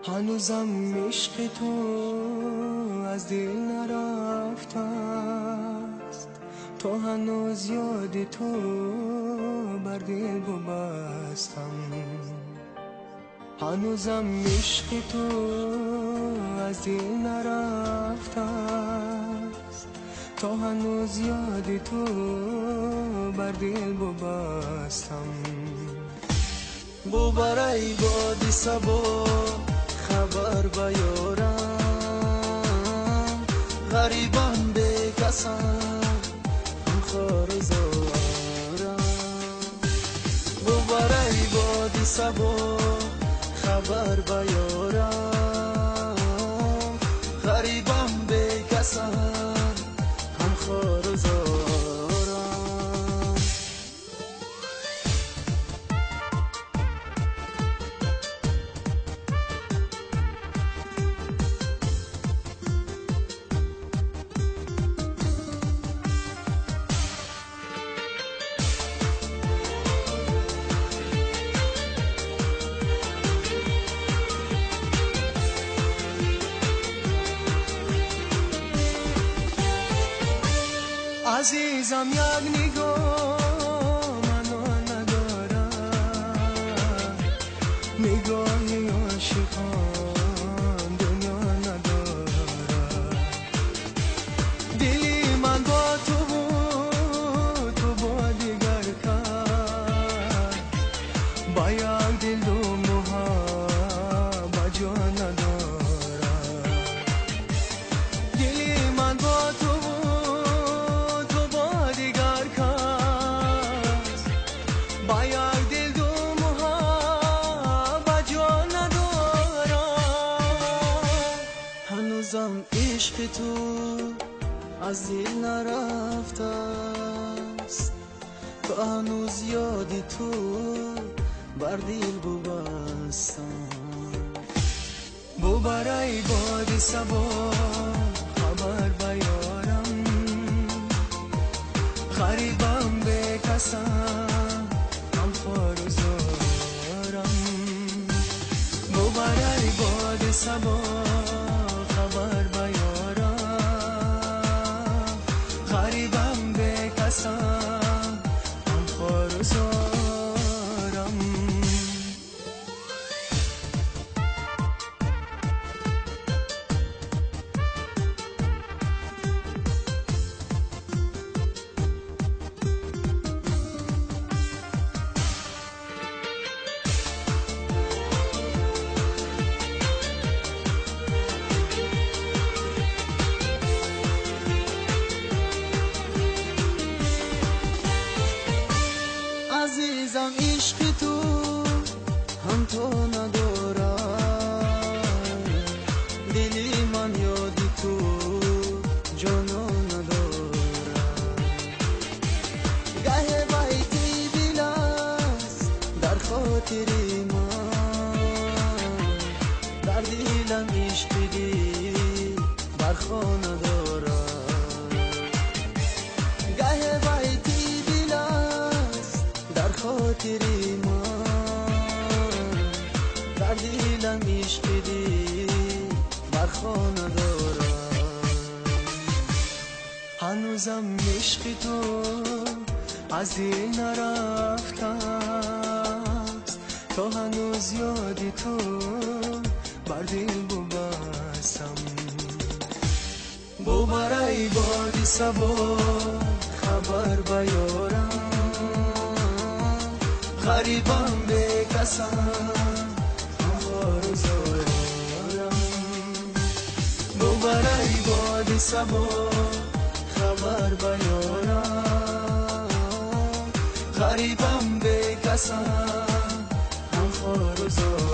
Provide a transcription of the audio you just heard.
ҳанӯзам ишқи ту аз дил нарафтааст, то ҳанӯз ёди ту бар дил бубастам. Ҳанӯзам ишқи ту аз дил нарафтааст, то ҳанӯз ёди ту бар дил бубастам. Бубарай боди сабо хабар ба ёрам, ғарибам бекасам, ҳамхору зорам. Бубарай боди сабо хабар ба ёрам, ғарибам бекасам, ҳамхору зорам. Азизам, як нигоҳ маро надорад, нигоҳи ошиқон дунё надорад. Дили ман бо ту буд, ту бо дигар кас, ба як дил ду муҳаббат ҷо надорад. Дили ман бо ту ишқи ту аз дил нарафтааст, то ҳанӯз ёди ту бар дил бубастам. Бубарай боди сабо хабар ба ёрам, ғарибам бекасам, ҳамхору зорам. Бубарай боди сабо хабар ба ёрам, ғарибам бекасам, ҳамхору зорам. Азизам, ишқи ту ҳамто надорад, дили ман ёди ту ҷоно надорад. Гаҳе байти дил аст дар хотири ман, дар дилам ишқи дил бар хона дорад. Гаҳе байти дил аст дар хотири ман, дар дилам ишқи дил бар хона дорад. Ҳанӯзам ишқи ту аз дил нарафтааст, то ҳанӯз ёди ту бар дил бубастам. Бубарай боди сабо хабар ба ёрам, ғарибам бекасам, ҳамхору зорам. Бубарай боди сабо хабар ба ёрам, ғарибам бекасам, ҳамхору зорам.